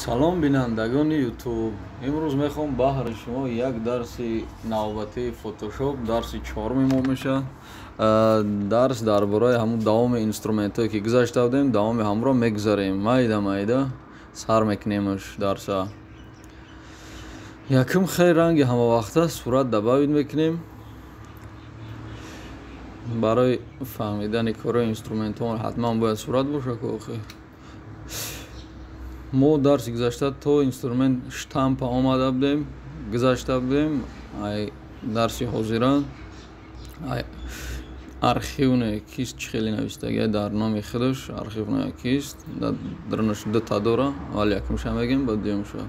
Салом, бинандагони Ютуб. Имрӯз мехоҳам баҳри шумо як дарси навбатии Фотошоп, дарси чоруми мо мешавад. Дарс дар бораи ҳамун давоми инструментҳое, ки гузашта будем, давоми ҳамро мегузарем. Майда майда сар мекунемш дарса. Якум, хеле ранги ҳамавақта сурат добавить мекунем. Барои фаҳмидани корои инструментҳо ҳатман бояд сурат боша ку охи. Мо дарси гузашта то инструмент штампа омада будем, гузашта будем. Ай дарси ҳозира ай архивная кисть, чӣ хеле навистагия дар номи худаш, архивная кисть дарунаш дута дора. Аввал якумша мегем, баъд дуюмша.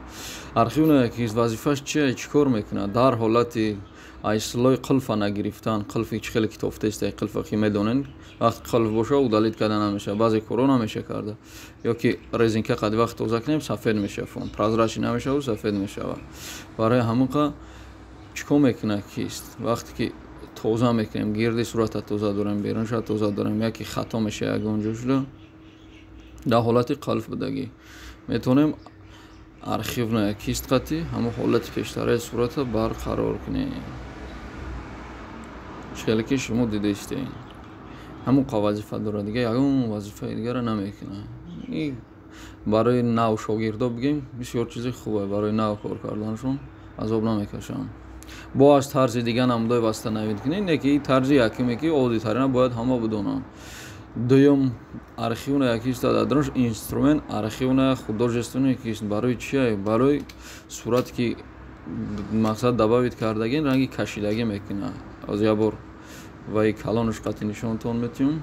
Архивная кисть вазифааш чия, чӣ кор мекунад? Дар ҳолати ай слой қулфа нагирифтан, қулфи чӣ хеле китобтеста, қулфа ки медонен, вақт қулф боша, удалить карда намеша, баъзе коро намеша карда, ё ки резинка қади вақт тоза кунем, сафед меша, фон прозрачный намешаву сафед мешава. Барои ҳамонқа чӣ кор мекунад кисть? Вақте ки тоза мекунем, гирди сурата тоза дорем, берунша тоза дорем, яке хато меша ягон ҷо шуда, дар ҳолати қулф будагӣ метавонем архивная кисть қати ҳамон ҳолати пештараи сурата барқарор кунем. Хеле ки шумо дидаистед, ҳамон қа вазифа дорад, дига ягон вазифаи дигара намекунад. Барои нав шогирдо бигем, бисёр чизи хубе, барои нав кор карданашон азоб намекашанд. Бо аз тарзи дига намудои восстановить кунед, не ки тарзи якуме, ки оддитарина бояд ҳама бидонанд. Дуюм архивная кисть, дар дарунаш инструмент архивная художественная кисть. Барои чия? Барои сурате ки мақсад добавить кардагин, ранги кашидагӣ мекунад. Аз як бор ваи калонаш қати нишонтон метиҳум.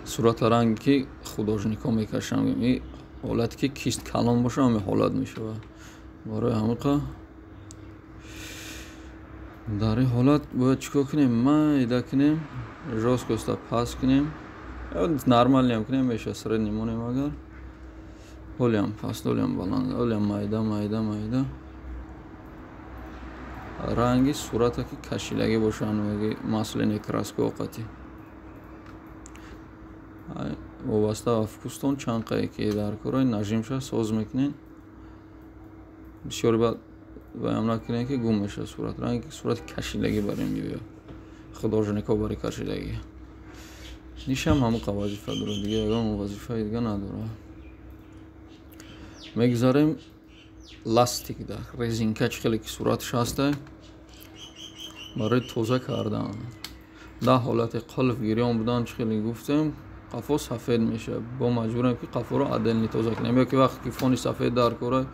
Сурата ранге ки художникҳо мекашанд, и ҳолате ки кисть калон боша, ҳамин ҳолат мешавад. Барои ҳаминқа дар ин ҳолат бояд чӣ кор кунем? Майда кунем, жёсткость а паст кунем, нормальный ам кунем меша, средний монем агар, ҳолиам паст, ҳолиам баланд, ҳолиам майда майда майда, ранги сурата ки кашидагӣ бошанд, масляный краска оқати, вобаста ба вкус тон, чанд қае ки дар кораи нажим ша соз мекунед. Бисёре баъд ваям накунед, ки гум мешавад сурат, ранги сурати кашидагӣ барем меояд, художник ҳо барои кашидагӣ. Нишам ҳамон қа вазифа дорад, дига ягон вазифаи дига надорад. Мегузарем ластик да резинка, чӣ хеле ки сураташ ҳаста, барои тоза кардан дар ҳолати қулф гирён будан. Чӣ хеле гуфтем, қафо сафед мешавад, бо маҷбурем ки қафоро отдельно тоза кунем, ё ки вақте ки фони сафед дар кора.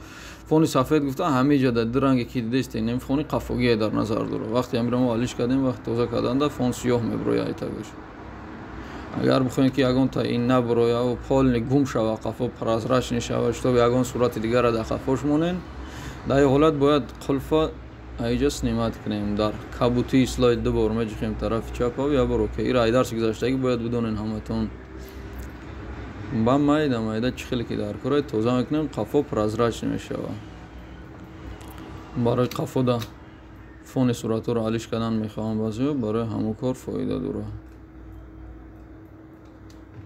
Фони сафед гуфта, ҳамин ҷо дар ду ранге ки дидестем, фони қафогие дар назар дорад. Вақте ҳамиро мо алиш кардем, вақти тоза карданда фон сиёҳ мебирояд айтагаш. Агар бихоҳем, ки ягонта ин набирояву полный гум шава, қафо прозрачный шава, чтобы ягон сурати дигара дар қафош монем, дар ин ҳолат бояд қулфа аиҷа снимать кунем. Дар кабутии слой ду бор меҷихем тарафи чапав, як бор окей. Ира ай дарси гузаштагӣ бояд бидонен ҳаматон. Ба майда майда, чӣ хеле ки дар кора, тоза мекунем, қафо прозрачный мешавад. Барои қафода фони суратҳоро алиш кардан мехоҳам баъзеҳо, барои ҳамон кор фоида дорад.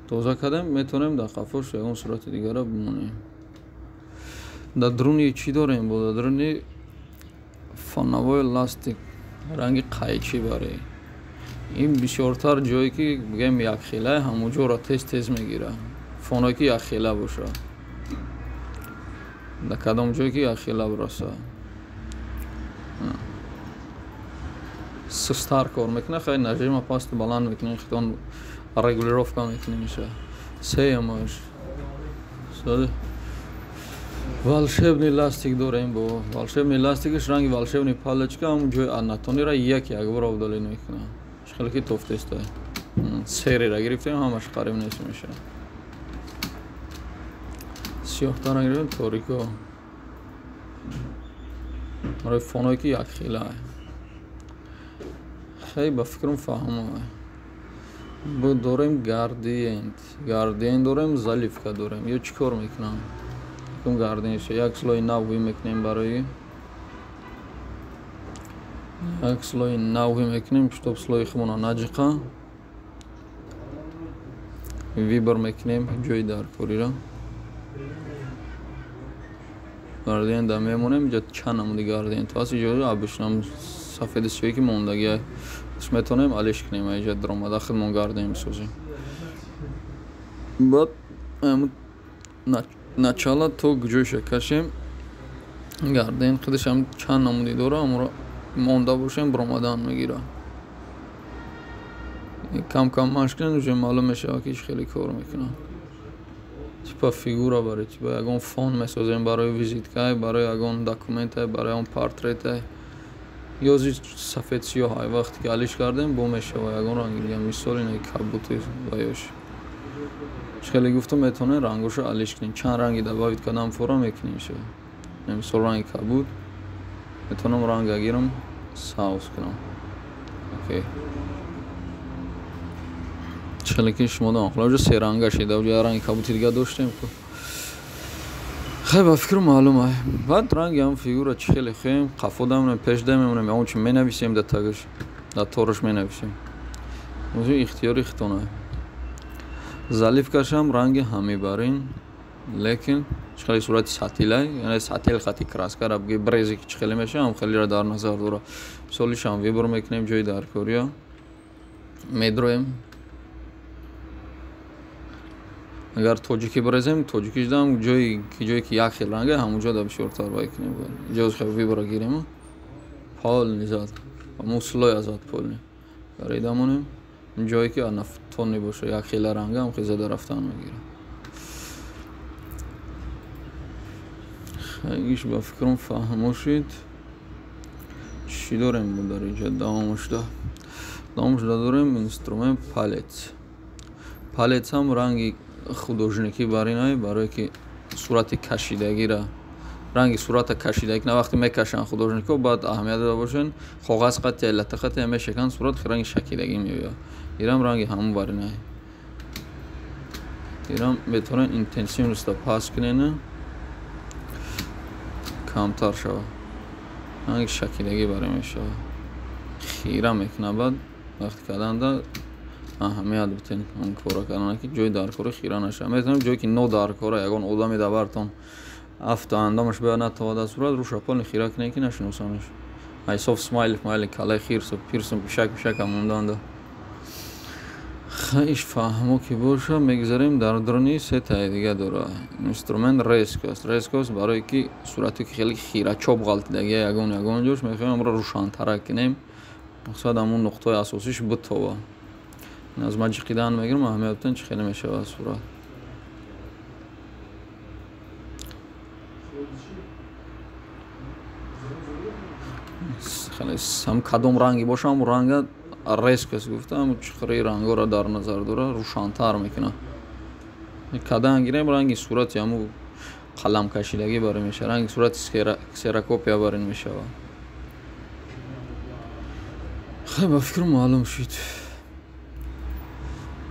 Тоза кардем, метавонем дар қафош ягон сурати дигара бимонем. Дар дуруни чӣ дорем? Бо дар дуруни фоновой ластик, ранги қайчӣ баре. Ин бисёртар ҷое ки бигӯем якхела, ҳамон ҷоро тез тез мегирад, фоное ки якхела бошад, дар кадом ҷое ки якхела бираса, сустар кор мекунад. Хеле нажим а пасту баланд мекунед, хитон регулировка мекунем. Иша сеюмаш волшебный ластик дорем. Бо волшебный ластик ш ранги волшебный палочка ҳамон ҷои однотонный ра як якбора удалить мекунад. Хеле ки тофтеста серый ра гирифтем, ҳамаш қариб нест мешавад. Сиёҳтара гирифтем, торико, барои фоное ки якхела. Хеле ба фикрам фаҳмо. Бо дорем градиент, градиент дорем, заливка дорем. Ё чӣ кор мекунам? Кум градиент як слой нав мекунем, барои як слой нав мекунем, чтоб слой худмона наҷиқа. Выбор мекунем ҷои даркориро. Градиент да мемонем, инҷа чанд намуди градиент ҳаст. Инҷо обычно сафеди сиёҳе ки мондагиа. Метавонем алиш кунем, инҷа даромада худмон градиент бисозем. Баъд начало то ҷойша кашем. Градиент худаш ҳам чанд намуди дора, амро монда бошем, баромадан мегира. Кам-кам машқ кунем, уже маълум мешавад, ки хеле кор мекунад. Типа фигура барои типа ягон фон месозем барои визиткай, барои ягон документай, барои ягон портретай. Ё сафед сиёҳ ай вақте ки алиш кардем, бо мешава ягон ранги дига, мисол ина кабути ва ёш. Хеле гуфтам, метавонем рангошо алиш кунем. Чанд ранги добавить кардам фора мекунем ша. Мисол ранги кабут метавонам ранга гирам, сабз кунам. Окей. Хеле ки шумо дам хулоса се ранга шида, уҷа ранги кабути дига доштем ку. Хай, ба фикр маълум ай. Баъд ранги ҳам фигура чӣ хеле хоҳем, қафо дамонем, пеш дамонем, ягон чи менависем дар тагаш, дар тораш менависем. Ӯзи ихтиёри худтон ай. Заливкашам ранги ҳами барин, лекин чӣ хеле сурати сатилай, яъне сатил хати краскара бигӯи брези ки чӣ хеле мешава, ҳам хелеро дар назар дора. Мисолишам выбор мекунем ҷои даркория. Медроем. Агар тоҷикӣ брезем, тоҷикиш дам ҷое ки як хел ранга, ҳамонҷо да бисёртар вай кунем. Ҷоз хел выбора гирем. Полный зад. Ҳамон слой зад полный. Гарида монем. Ҷое ки однотонный боша, як хела ранга ҳам хел зада рафтан мегирад. Иш ба фикрам фаҳмо шуд. Чӣ дорем дар инҷа? Давомашда. Давомашда дорем инструмент палец. Палец ҳам ранги художникӣ баринай, барое ки сурати кашидагира, ранги сурата кашидагӣ на вақте мекашанд художникҳо, баъд аҳамият дода бошен, коғаз қати лата қати мешаканд, сурат ранги шакидагӣ меояд. Ирам ранги ҳамон баринай. Ирам метавонед интенсивността паст кунед, камтар шавад. Ранги шакидагӣ барин мешавад. Хира мекунад, баъд вақти карданда аҳамият битен он кора кардан, ки ҷои даркори хира нашавад. Метавонем ҷое ки нодаркора, ягон одаме дар бартон афту андомаш бояд натавад аз сурат, рӯша полни хира кунем, ки нашиносанаш. Айсоф смайлик майли калаи хирсу пирсу пишак пишака монданда. Иш фаҳмо ки боша, мегзарем дар дуруни сетаи дига дора. Инструмент резкост. Резкост барое ки сурате ки хеле хирачоб ғалтидагия ягон ягон ҷош, мехоҳем амро рӯшантарак кунем. Мақсад ҳамон нуқтаи асосиш битова. Аз ман ҷиқидан мегирам, аҳамият битен чӣ хеле мешавад сурат. Хеле ҳам кадом ранги боша, ҳамон ранга резкост гуфта, ҳамон чиқираи рангҳоро дар назар дора, рӯшантар мекунад. Кадан гирем, ранги сурати ҳамон қаламкашидагӣ барин мешавад, ранги сурати ксерокопия барин мешавад. Хай, ба фикрам маълум шуд.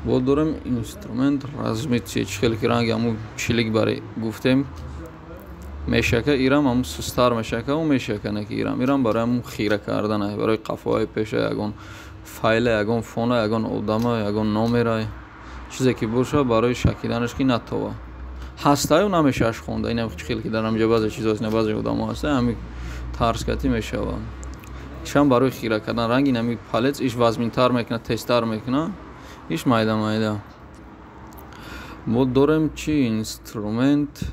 Бо дорем инструмент размытие, чӣ хеле ки ранги ҳамон чилик бари гуфтем мешака, ирам ҳамон сустар мешака, ӯ мешака, не ки ирам. Ирам барои ҳамон хира кардан, барои қафоҳои пеша ягон файла, ягон фона, ягон одама, ягон номера, чизе ки боша, барои шакиданаш ки натова. Ҳастаю намешаваш хонда. Инам чӣ хеле ки дар ҳамҷа баъзе чизо ҳаст, баъзе одамо ҳаста, ҳамин тарз кати мешавад. Ишам барои хира кардан ранги ҳамин палец иш вазминтар мекунад, тезтар мекунад. Иш майда майда. Мо дорем чӣ инструмент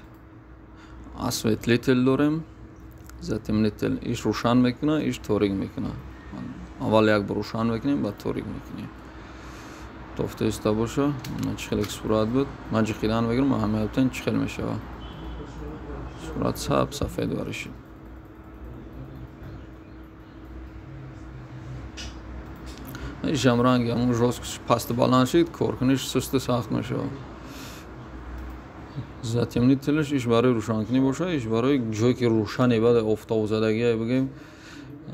осветлитель дорем, затемнитель. Иш рӯшан мекунад, иш торик мекунад. Аввал як бор рӯшан мекунем, баъд торик мекунем. Тофта иста боша, чӣ хеле сурат буд. Ман ҷиқидан мегирам, аҳамият битен чӣ хел мешавад. Сурат сабз сафед варишид. Ишам ранги ҳамон жёстко пасту баланд шид, коркуниш сусту сахт мешавад. Затемнителш иш барои рӯшанкунӣ боша, иш барои ҷое ки рӯшане, баъд офтобзадагие бигем,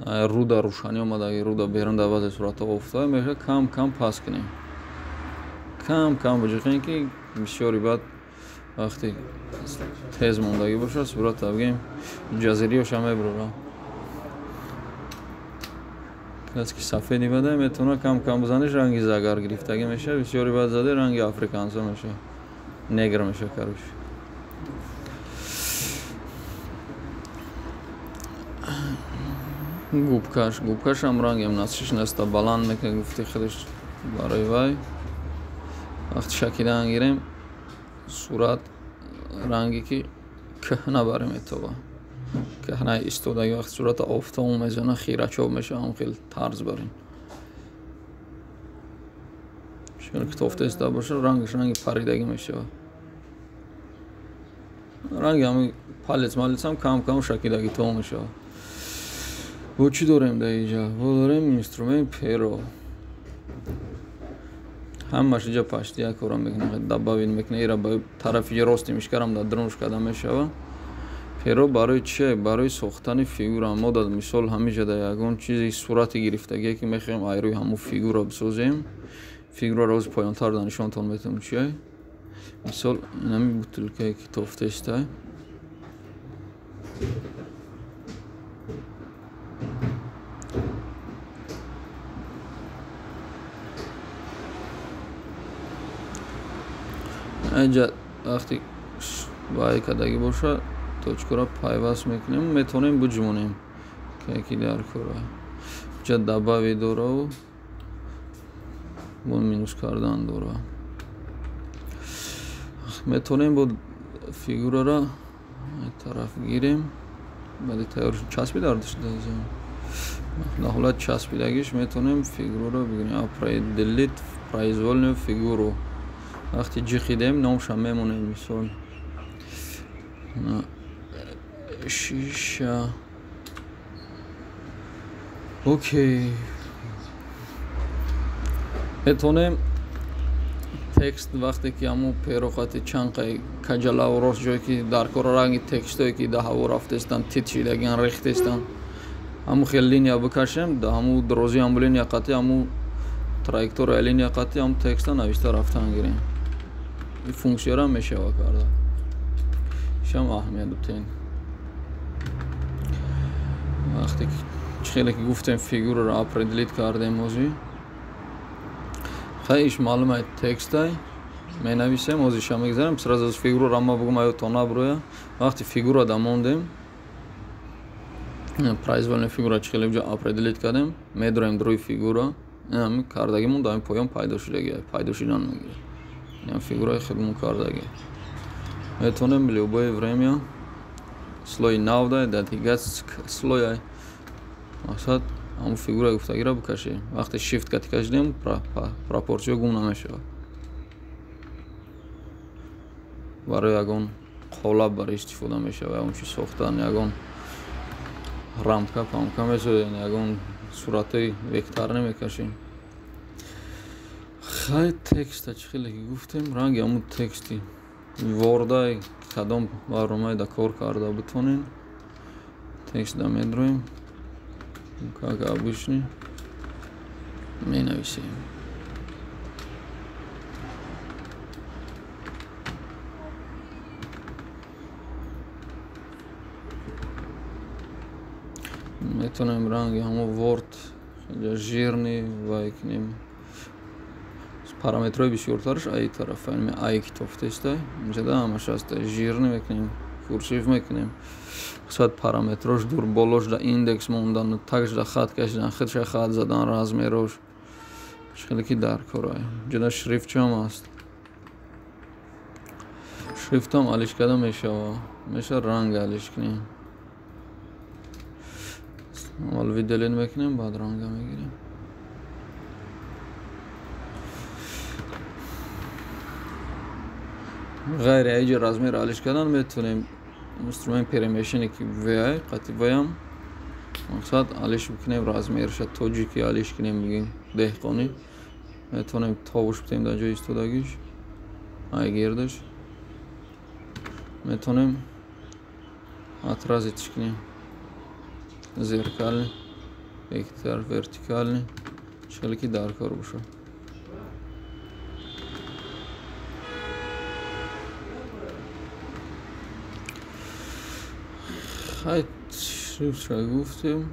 рӯда рӯшанӣ омадаги, рӯда берун дар баъзе суратҳо офтоб мешавад, кам кам паст кунем. Кам кам биҷиқем, ки бисёри баъд вақте тез мондагӣ бошад, сурата бигем ҷазириёша мебурад. Кас ки сафеди бада метавонад кам кам бизаниш, ранги загар гирифтагӣ мешавад, бисёри баъд заде ранги африкансо мешавад, негр мешавад, короче. Губкаш, губкашам рангем насишнаста баланд мекунад, гуфти худаш барои вай. Вақти шакидан гирем, сурат ранге ки кӯҳна баре метоба. Кӯҳнаи истодаги вақти сурата офтоб мезана, хирачоб мешава, ҳам хел тарз барин. Шумо ки тофта истода боша, рангаш ранги паридагӣ мешава. Ранги ҳами палец малецам кам-кам шакидагӣ то мешава. Бо чӣ дорем дар инҷа? Бо дорем инструмент перо. Ҳамаш инҷа пашти як кора мекунад, добавить мекунад, ира ба тарафи рости мишкарам дар дурунш карда мешава. Перо барои чие? Барои сохтани фигура. Мо дар мисол ҳамиҷа дар ягон чизи сурати гирифтагие ки мехоҳем ай рӯи ҳамун фигура бисозем. Фигураро оз поёнтар дар нишонтон метавонем чие. Мисол инами бутылкае ки тофта истай. Инҷа вақти вай кардагӣ боша, точкаро пайваст мекунем, метавонем буҷмонем ки дар кора. Инҷа добавить дораву бо минус кардан дора. Метавонем бо фигураро тараф гирем, баъди тайёр часпи дар ҳолат часпидагиш метавонем фигураро бигирем. Определить произвольную фигуру. Вақти ҷиқидем, номша мемонем, мисол шиша. Окей, метавонем текст вақте ки ҳамун пероқати чанқаи каҷалаву рост ҷое ки дар кора ранги текстое ки дар ҳаво рафтаистанд, тит шидагиан, рехтаистанд, ҳамун хел линия бикашем, дар ҳамун дрози ҳамун линия қатъи ҳамун траектория линия қатъи ҳамун текста навишта рафтан гирем. Ин функсияро мешава карда. Ишам аҳамият бутен. Вақте ки чӣ хеле ки гуфтем фигураро определить кардем ҳозир. Хай иш маълум ай текстай менависем, ҳозир мегзарем, сразу аз фигураро ма бугум аё то наброя. Вақти фигура да мондем, произвольная фигура чӣ хеле ҷо определить кардем, медроем рӯи фигура, ин кардагимон дар поён пайдо шудаги, пайдо шудан мегирад. Ин фигураи худмон кардаги. Метавонем любое время слои нав дай, дар дигар слой мақсад ҳамун фигураи гуфтагиро бикашем. Вақте shift кати кашидем, пропорсиё гум намешавад. Барои ягон қолаб барои истифода мешавад, ягон чиз сохтан, ягон рамка памка месозем, ягон суратҳои векторӣ мекашем. Хай текста чӣ хеле ки гуфтем, ранги ҳамун тексти вордай кадом барномае да кор карда битонем. Текст да медроем, как обычно менависем. Метавонем ранги ҳамон Word жирный вай кунем. Параметрҳои бисёртараш ай тараф, ай ки тофтаистай, инҷода ҳамаш ҳаст. Жирный мекунем, курсив мекунем. Қисмат параметрош дур болош да индекс мондан, тагш да хат кашидан, худша хат задан, размерош. Хеле ки дар корай. Инҷода шрифт чам ҳаст. Шрифтам алиш карда мешава. Меша ранг алиш кунем. Аввал выделен мекунем, баъд ранга мегирем. Ғайри айҷа размер алиш кардан метавонем инструмент перемешане ки VI қати ваям мақсад алиш бикунем размерша тоҷики алиш кунем бигем деҳқонӣ. Метавонем тобуш битем дар ҷои истодагиш, ай гирдаш. Метавонем отразить кунем. Зеркальный, вектор вертикальный, хеле ки дар кор бошад. Хай шрифтша гуфтем.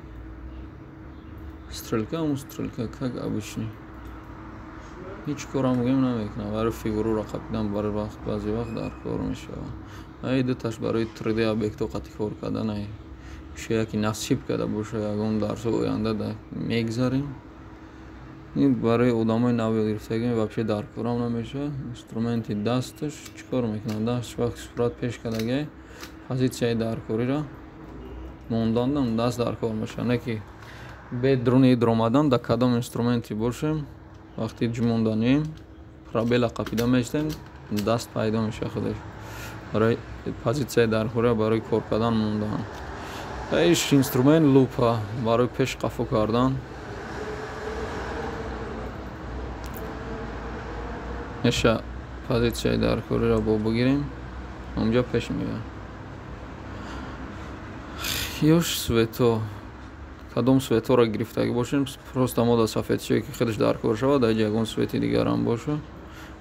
Стрелка, ҳамун стрелка, как обычно. Ҳеҷ корам гӯем намекунам. Барои фигураро қапидан барои вақт баъзе вақт дар кор мешавад. Ай дуташ барои 3D объектҳо қати кор кардан ай. Шояд ки насиб карда боша ягон дарсҳо оянда да мегзарем. Ин барои одамои нав ёд гирифтагӣ вообще дар корам намешавад. Инструменти дасташ чӣ кор мекунад? Дасташ вақти сурат пеш кардагиай позитсияи даркориро мондандам даст дар кор мешавад. Не ки бе друни идромадан дар кадом инструменте бошем, вақти ҷумонданием пробела қапида меистем, даст пайдо мешавад худаш. Барои позитсияи даркориро барои кор кардан мондан. Иш инструмент лупа барои пеш қафо кардан. Меша позитсияи даркориро бо бигирем, онҷо пеш меояд. Ёш свето кадом светҳоро гирифтагӣ бошем, просто мо дар сафедчие ки худаш даркор шавад, дар ягон свети дигарам боша.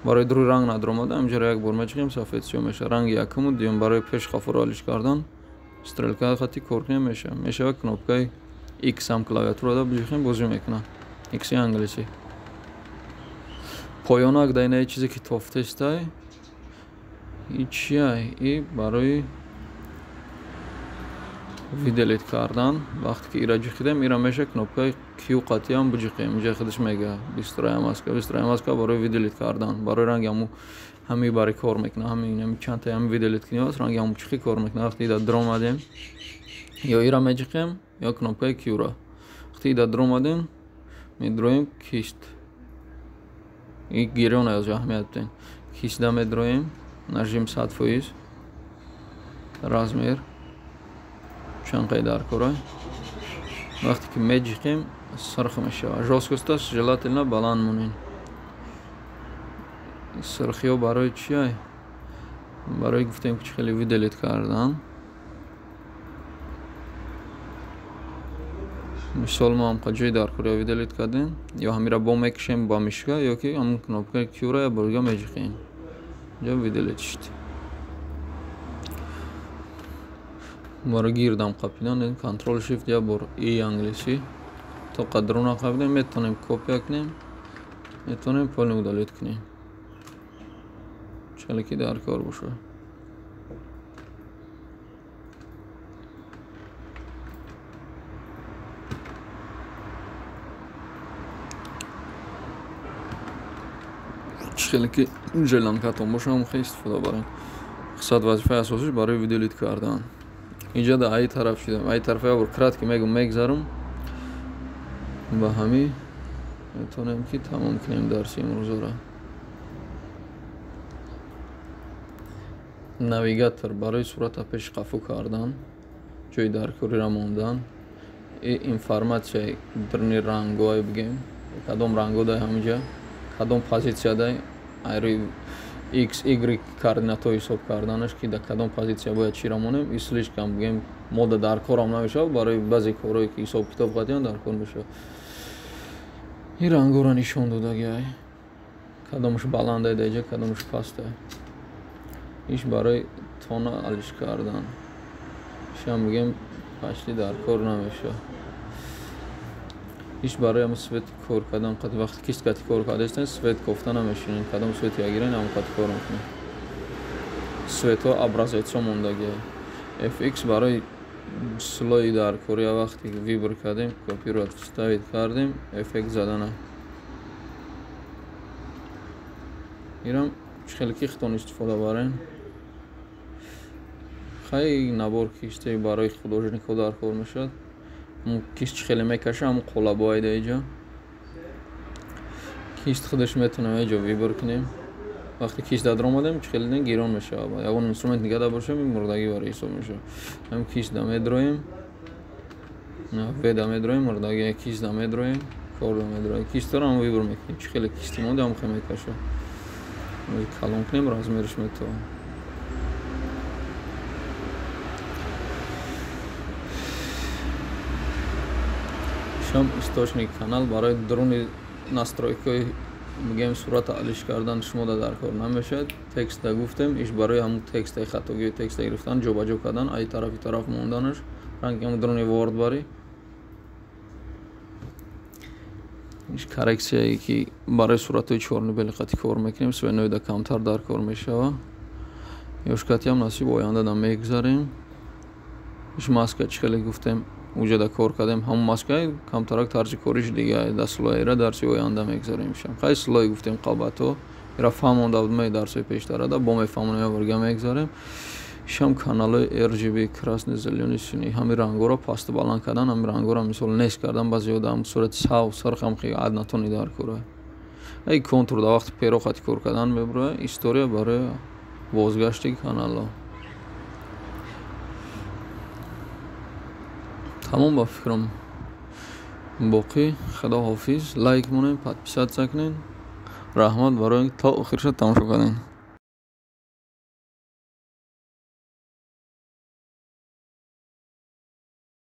Барои дуруи ранг надромада, ҳамҷоро як бор мечиқем, сафедсиё мешавад. Ранги якуму дуюм барои пеш қафоро алиш кардан стрелка хати кор кунем мешавад. Мешавад кнопкаи X ҳам клавиатурада биҷиқем, бозӣ мекунад. X-и англисӣ. Поёнак дар инаи чизе ки тофтестай, и чиай? И барои выделить кардан. Вақте ки ира ҷиқидем, ира меша кнопкаи Q қатиам биҷиқем. Инҷа худаш мега быстрая маска, быстрая маска барои выделить кардан. Барои ранги ҳаму ҳами бари кор мекунад, ҳами ҳами чандта ҳами выделить кунем, аст ранги ҳаму чихи кор мекунад. Вақте ида дромадем, ё ира меҷиқем, ё кнопкаи Q-ра. Вақте ида дромадем, медроем кист. И гирён аз аҳамият бидем. Кистда медроем, нажим 100%, размер чанд қай дар кора. Вақте ки меҷиқем, сирх мешавад. Жёсткосташ желательно баланд монем. Сирхиё барои чиай? Барои гуфтем ки хеле выделить кардан. Мисол мо ҳам ҷои дар кора выделить кардем, ё ҳамира бо мекушем ба мишка, ё ки ҳамун кнопкаи Q-ра я борга меҷиқем. Инҷо выделить шуд. Барои гирдам қапидан Ctrl Shift я бор И англисӣ то қадруна қапидем, метавонем копия кунем, метавонем полный удалить кунем. Чале ки дар кор бошад. Хеле ки желанкатон боша, ҳам хеле истифода барем. Қисмат вазифаи асосиш барои выделить кардан. Инҷа да ай тараф шидам. Ай тарафа я бор кратки мегум мегзарам. Ба ҳами метавонем ки тамом кунем дарси имрӯзаро. Навигатор барои сурата пеш қафо кардан, ҷои даркориро мондан, и информатсияи даруни рангҳое бигем, кадом рангҳо дар ҳаминҷа, кадом позитсия дар айрӯи X, Y координатҳо ҳисоб карданаш, ки дар кадом позитсия бояд чиро монем, и слишком бигем мода дар корам намешавад, барои баъзе корҳое ки ҳисоб китоб қатиан дар кор мешавад. Ин рангҳоро нишон додагиай, кадомаш баландай дар инҷа, кадомаш пастай. Иш барои тона алиш кардан. Ишам бигем пашти дар кор намешавад. Иш барои ҳамун свет кор кардан, қати вақти кист қати кор кардаистен, свет кофта намешинен, кадом свети агирен, ҳамун қати кор мекунем. Светҳо образецҳо мондагиай. FX барои слои дар кори вақте вибр кардем, копировать вставить кардем, эффект задана. Ирам хеле ки хитон истифода барем. Хай набор кистей барои художникҳо дар кор мешавад. Кист хеле мекаша, ҳамун қолабҳои дар инҷо. Кист худаш метавонем инҷо вибр кунем. Вақте кист дар омадем, хеле гирон мешавад. Ягон инструмент нигаҳ дор бошем, мурдагӣ барои ҳисоб мешавад. Ҳам кист да медроем, В да медроем, мурдагӣ кист да медроем, кор да медроем. Кистро ҳам вибр мекунем. Чӣ хеле кисти монда, ҳам хеле мекаша. Калон кунем, размериш метавонем. Шам источник канал барои даруни настройкаи мегӯем сурата алиш кардан шумо дар кор намешавад. Текста гуфтем, иш барои ҳамун текстаи хатогии текста гирифтан, ҷобаҷо кардан, ай тарафи тараф монданаш, ранги ҳамун даруни Word бари. Коррекция е ки барои суратҳои чёрный белый қати кор мекунем, цветной да камтар дар кор мешава. Ёшкатиам насиб оянда да мегзарем. Иш маска, чӣ хеле гуфтем, уҷада кор кардем, ҳамон маска камтарак тарзи кориш дига да слой ера дарси оянда мегзарем. Ишам хай слой гуфтем, қабатҳо ира фаҳмонда будем дарсҳои пештара, да бо мефаҳмонем, яборга мегзарем. Ишам каналҳои RGB, красный, зелёный, синий, ҳамин рангҳоро пасту баланд кардан, ҳамин рангҳоро мисол нест кардан. Ба зиёда ҳам сурати сабз, сурх ҳам однотонный дар кора. Ай контур да вақти перо қати кор кардан мебурояд. История барои бозгашти каналҳо. Тамом, ба фикрам, боқӣ худо ҳофиз. Лайк монем, подписаться кунед. Раҳмат барои то охирша тамошо кардем.